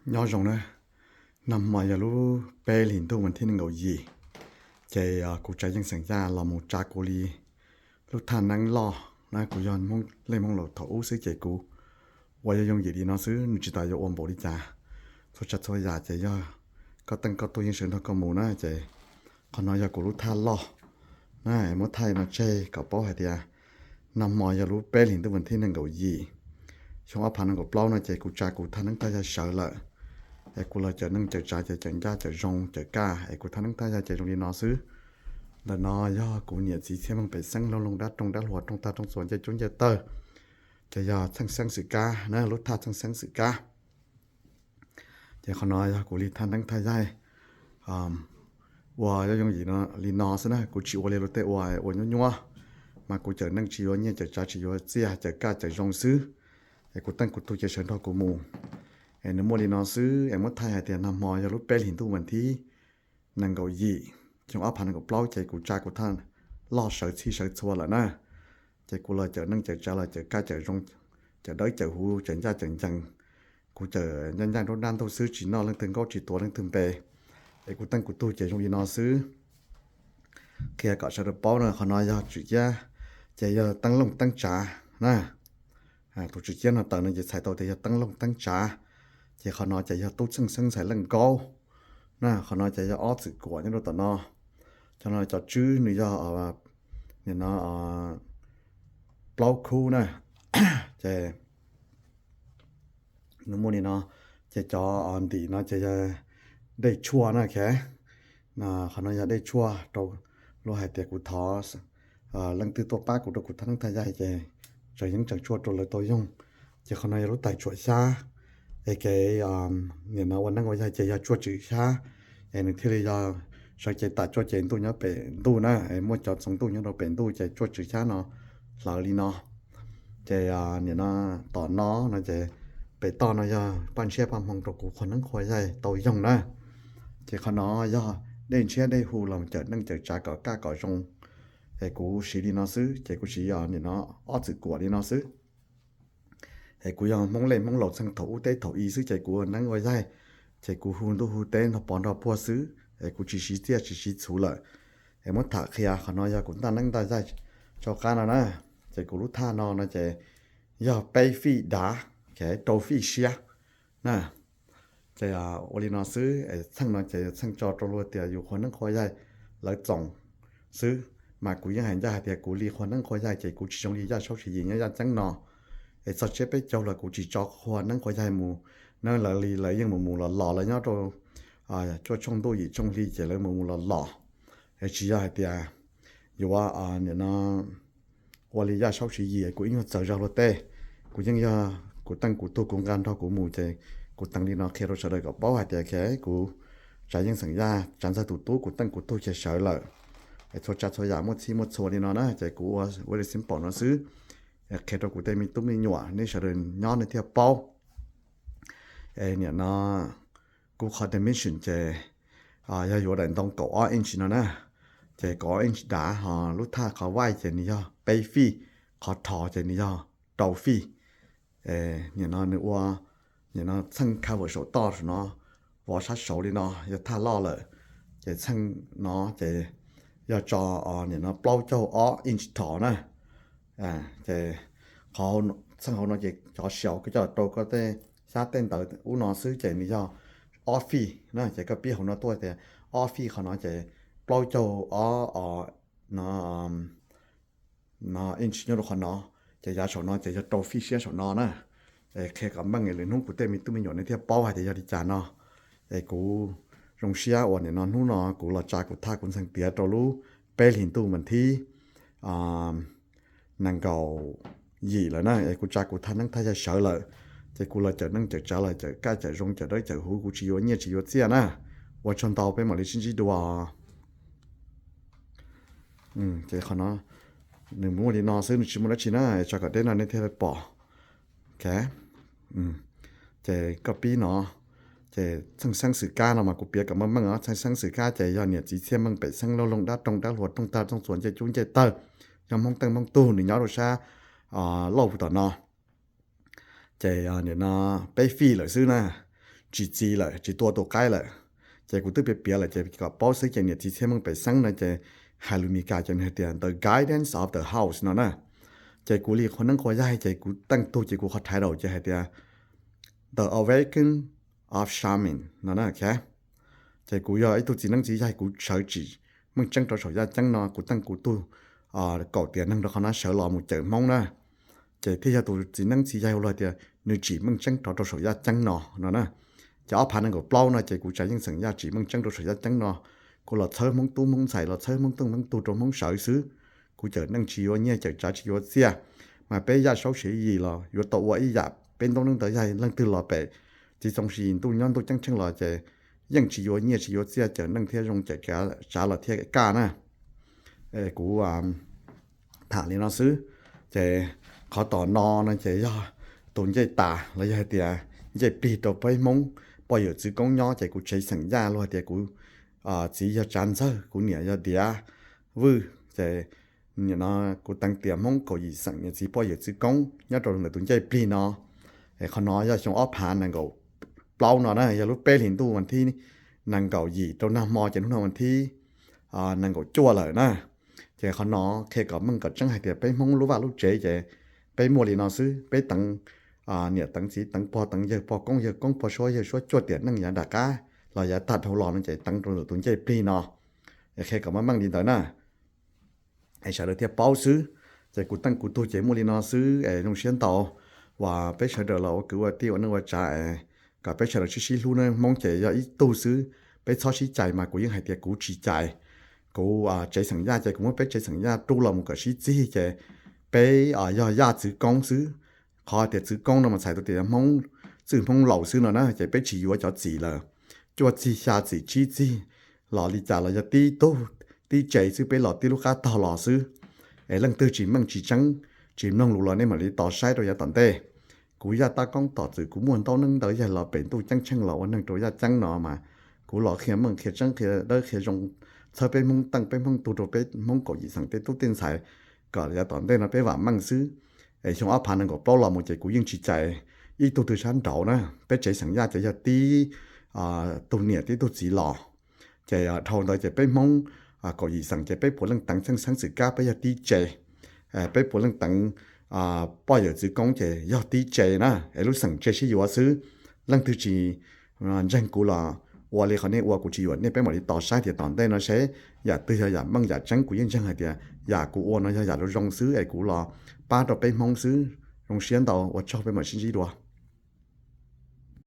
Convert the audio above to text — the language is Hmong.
Nyob zoo na, nag hmo yog lub peb hlis ntuj vas thib nees nkaum yim, ces kuv tsav yeej xeem Yaj los mus tsa kuv li lub thaj neeb loj na, kuv yog leej Hmoob laus thaum ub xwb ces kuv ua yooj yooj yim li no xwb, nws tsis tas yuav ua npaum li cas. Txhua tsav txhua yam ces yog koj teej koj tug yeej sawv nrog koj mus na, ces qhov no yog kuv lub thaj loj na, muab thaij no tseg kom paub hais tias nag hmo yog lub peb hlis ntuj vas thib nees nkaum yim, xyoo ob phav nees nkaum plaub no ces kuv tsa kuv thaj neeb thaj yaig sawv lawm. Es kuv los cawm neej cawm tsav ces cawm ncaj cawm zoo cawm kaj es kuv thaj neeb thaj yaig ces zoo li no xwb. Ntawm no yog kuv niam txiv txhiaj meej pem xeeb, loog loog dab roog dab hluas roog tag roog txuas ncej cub ncej tawg, ces yog txheej xeeb xwm kab na, lub thaj txheej xeeb xwm kab. Ces qhov no yog kuv li thaj neeb thaj yaig ua yooj yooj yim li no xwb na, kuv tsis ua li luag tej ua, ua nyuab nyuab, mas kuv cawm neej tsis yuav nyiaj cawm tsav tsis yuav txiaj, cawm kaj cawm zoo xwb. Es kuv teej kuv tug ces sawv nrog kuv mus. Es nws muaj li no xwb, es muab thaij hais tias nag hmo yog lub peb hlis ntuj vas thib nees nkaum yim, xyoo ob phav nees nkaum plaub ces kuv tsa kuv thaj loj sawv txhij sawv txhua lawm na. Ces kuv los cawm neej cawm tsav los cawm kaj cawm zoo, cawm dawb cawm huv, cawm ncaj cawm ncees. Kuv cawm ncaj ncaj nruab nrab ntug xwb, tsis noj leej twg nkaub tsis tuav leej twg npe. Es kuv teej kuv tug ces zoo li no xwb. Qhia kom sawv daws paub na, qhov no yog tswm ciab, ces yog teeb looj teeb tsav na. Tus tswm ciab no tawm no ces txhais tau tias yog teeb looj teeb tsav. Ces qhov no ces yog tub txheej xeeb ntxhais Leej Nkaub na, qhov no ces yog ob txwm kuam nyob rau tom no. Cov no cov tswb nws yog, nim no plaub khub na. Ces nws muaj li no, ces cov ntim no ces yog dej tshuaj na, ok. Qhov no yog dej tshuaj rau, luag hais tias kuv thov leej twg tuaj pab kuv rau kuv thaj neeb thaj yaig ces tseem yeeb tseem tshuaj rau lawv tau yoog. Ces qhov no yog lub tais tsuam xyab, es kev nim no ua neeb ua yaig ces yog tsuaj tswm xyab, es nws thiaj li yog sawv cev tam tsuaj cev ntuj nyob pem ntuj na, es muaj cov txoov ntuj nyob rau pem ntuj ces tsuaj tswm xyab no hlawv li no. Ces nim no tom no no ces pem toj no yog paj ntshiab paj hmoo rau kuv qhua neeb qhua yaig tau yoog na. Ces qhov no yog dej ntshiab dej hu los cawm neej cawm tsav kom kaj kom zoo. Es kuv siv li no xwb, ces kuv siv nim no ob txwm kuam li no xwb. Es kuv yog Hmoob lej Hmoob laus txheej thaum ub teb thaum i xwb ces kuv ua neeb ua yaig, ces kuv hu ntuj hu teb nrog pov nrog puag xwb, es kuv tsis siv txiaj tsis siv txhuv lawm. Es muab tham qhia qhov no yog kuv ntaj neeb ntaj yaig tso qab no na. Ces kuv lub thaj no no ces yog peb fij dav, rau fij siab na. Ces ua li no xwb, txheej no ces txheej tso rau luag tias yus qhua neeb qhua yaig lawv txoos xwb. Mas kuv yeej hais ncaj hais tias kuv li qhua neeb qhua yaig ces kuv tsis zoo li Yaj Saub Siv Yim nyob Yaj Ceeb no. Es txog tsiab peb caug los kuv tsis tso qhua neeb qhua yaig mus na, lawv li lawv yeej mus mus los los, lawv nyob rau cuaj tshooj ntuj yim tshooj hli ces lawv mus mus los los. Es tsis yog hais tias yuav nim no ua li Yaj Saub Siv Yim kuv ib nyuag txawv zog luag tej. Kuv yeej yog kuv teej kuv tug kuv nqa nrog kuv mus ces kuv teev li no qhia rau sawv daws kom paub hais tias kuv tsav yeej xeem Yaj tsav ntxawg tus tub kuv teej kuv tug ces sawv lawm. Es txhua tsav txhua yam muaj txhij muaj txhua li no na ces kuv ua ua li simple no xwb, qhia rau kuv tej me tub me nyuam nej sawv daws nyob nej thiaj paub. Es nim no kuv qhov dimension ces yog yuav daim ntoo kaum ob inch no na, ces kaum ob inch dav, ho lub thaj qhov vaij ces nws yog peb fij, qhov rhov ces nws yog rau fij. Nim no nws ua, nim no txheej cover saum toj saum no, vov sab saud li no yog thaj loj lawm. Ces txheej no ces yog tso nim no plaub caug ob inch rhov na. Ces qhov txheej hauv no ces cov siaus koj coj rau koj tej xyab tej ntawv ub no xwb ces nws yog ob fij na. Ces koj pib hauv no tuaj tias ob fij qhov no ces plaub caug ob no no inch nyob rau qhov no, ces yav saum no ces yog rau fij siab saum no na. Es qhia kom meej es lwm hnub kuv tej me tub me nyuam nej thiaj paub hais tias yog li cas no. Es kuv zoo siab uas nim no hnub no kuv los tsa kuv thaj kuv ntxeeg tiav rau lub peb hlis ntuj vas thib nees nkaum yim lawm na, es kuv tsa kuv thaj neeb thaj yaig sawv lawm, ces kuv los cawm neej cawm tsav los cawm kaj cawm zoo cawm dawb cawm huv, kuv tsis yuav nyiaj tsis yuav txiaj na. Ua tsaug ntau, peb mam li sib ntsib dua. Ces qhov no nws muaj li no xwb, nws tsis muaj dab tsi na, tso kom deb no nej thiaj li pom. Ok, ces koj pib no, ces txheej xeeb xwm kab no mas kuv piav kom meej meej os. Txheej xeeb xwm kab ces yog niam txiv txhiaj meej pem xeeb, loog loog dab roog dab hluas roog tag roog txuas ncej cub ncej tawg, yog Hmoob teej Hmoob tug, nws nyob rau sab Lauj tom no. Ces nim no peb fij lawm xwb na, tsis txi lawm, tsis tua tus qaib lawm. Ces kuv twb piav piav lawm ces kom paub xwb ces niam txiv txhiaj meej pem xeeb no ces hais lus Mis Kas ces nws hais tias the guidance of the house no na. Ces kuv li qhua neeb qhua yaig ces kuv teej tug ces kuv qhov title ces hais tias the awakening of shaman no na. Ces kuv yog ib tug txiv neeb txiv yaig, kuv sawv tsim meej tseeb rau saum yaj ceeb no, kuv teej kuv tug kaum tiam neeg rau qhov no sawv los mus cawm Hmoob na. Ces thiaj yog tus txiv neeb txiv yaig hu los tias nws tsim meej tseeb rov rau saum yaj ceeb no no na. Ces ob phav nees nkaum plaub no ces kuv tsav yeej xeem Yaj tsim meej tseeb rau saum yaj ceeb no. Kuv los txhawb Hmoob tub Hmoob ntxhais, los txhawb Hmoob teej Hmoob tug rau Hmoob sawv xwb. Kuv cawm neej tsis yuav nyiaj, cawm tsav tsis yuav txiaj, mas peb Yaj Saub Siav Yim los yuav tau ua ib yam, peb ntaub neeb ntawd yog leej twg los pem txiv txoov si ntuj nyob ntuj ceeb tsheej los ces yeej tsis yuav nyiaj tsis yuav txiaj, cawm neej thiab zoo, cawm tsav los thiaj kaj na. Kuv tham li no xwb. Ces qhov tom no no ces yog tus ncej tas los yog hais tias ncej plig rau peb Hmoob poj yawm txwv koob nyob. Ces kuv tsev xeem Yaj luag hais tias kuv txiv yog Tsav Ntxawg, kuv niam yog Diav Vwj. Ces nim no kuv teev tias Hmoob kaum yim xeem niam txiv poj yawm txwv koob nyob rau ntawm tus ncej plig no. Es qhov no yog xyoo ob phav nees nkaum plaub no na, yog lub peb hlis ntuj vas thib nees nkaum yim rau nag hmo ces hnub no vas thib nees nkaum cuaj lawm na. Ces qhov no qhia kom meej kom tseeb hais tias peb Hmoob lub vaj lub tsev ces peb muaj li no xwb, peb teev niam teev txiv, teev pog teev yawg, pog koob yawg koob, pog suab yawg suab, cuaj tiam neej yav nram qab los yav tag dhau los no ces teev rau ntawm tus ncej plig no. Es qhia kom meej meej li ntawd na, es sawv daws thiaj paub xwb. Ces kuv teej kuv tug ces muaj li no xwb es zoo siab ntau uas peb sawv daws los ua kwv ua tij ua neej ua tsav es kom peb sawv daws sib sib hlub na. Hmoob ces yog ib tug xwb, peb txhob sib cais, mas kuv yeej hais tias kuv tsis cais. Kuv tsev xeem Yaj ces kuv muab peb tsev xeem Yaj rub los mus kom sib txig ces peb yog Yaj txwv koob xwb. Qhov tias txwv koob no mas txhais tau tias Hmoob txwj Hmoob laus xwb no na, ces peb tsis yuav cov txim lawm. Cuaj txig xya txim tsib txig los li cas los yog tib tug tib tsev xwb, peb los tib lub qab tog los xwb. Es leej twg tsis meej tsis tseeb, tsis mloog lus los nej mam li tos saib rau yav tom ntej. Kuv Yaj Tab Koob Tom Txwm kuv muaj ntaub neeb ntawv yaig los pem ntuj ceeb tsheej los ua neeg rau yaj ceeb no mas kuv los qhia meej qhia tseeb qhia dawb qhia zoo, txhawb peb Hmoob teej peb Hmoob tug rau peb Hmoob kaum yim xeem tej tub tej ntxhais kom yav tom ntej no peb vam meej xwb. Es xyoo ob phav nees nkaum plaub los mus ces kuv yeej tsis cais ib tug twg sab nraud na. Peb tsev xeem Yaj ces yog tib tug niam tib tug txiv los. Ces dhau ntawd ces peb Hmoob kaum yim xeem ces peb puav leej teev txheej xeeb txwm kab, peb yog tib tsev. Peb puav leej teev poj yawm txwv koob ces yog tib tsev na, es lub xeem tsev sib yuav xwb. Leej twg tsis ntseeg kuv los ua li qhov nej ua, kuv tsis yuam nej, peb mam li tos saib tias tom ntej no seb yam twg yog yam meej yam tseeb. Kuv yeej ntseeg hais tias yam kuv ua no yog yam zoo zoo xwb es kuv los pab rau peb Hmoob xwb. Zoo siab ntau, ua tsaug, peb mam sib ntsib dua.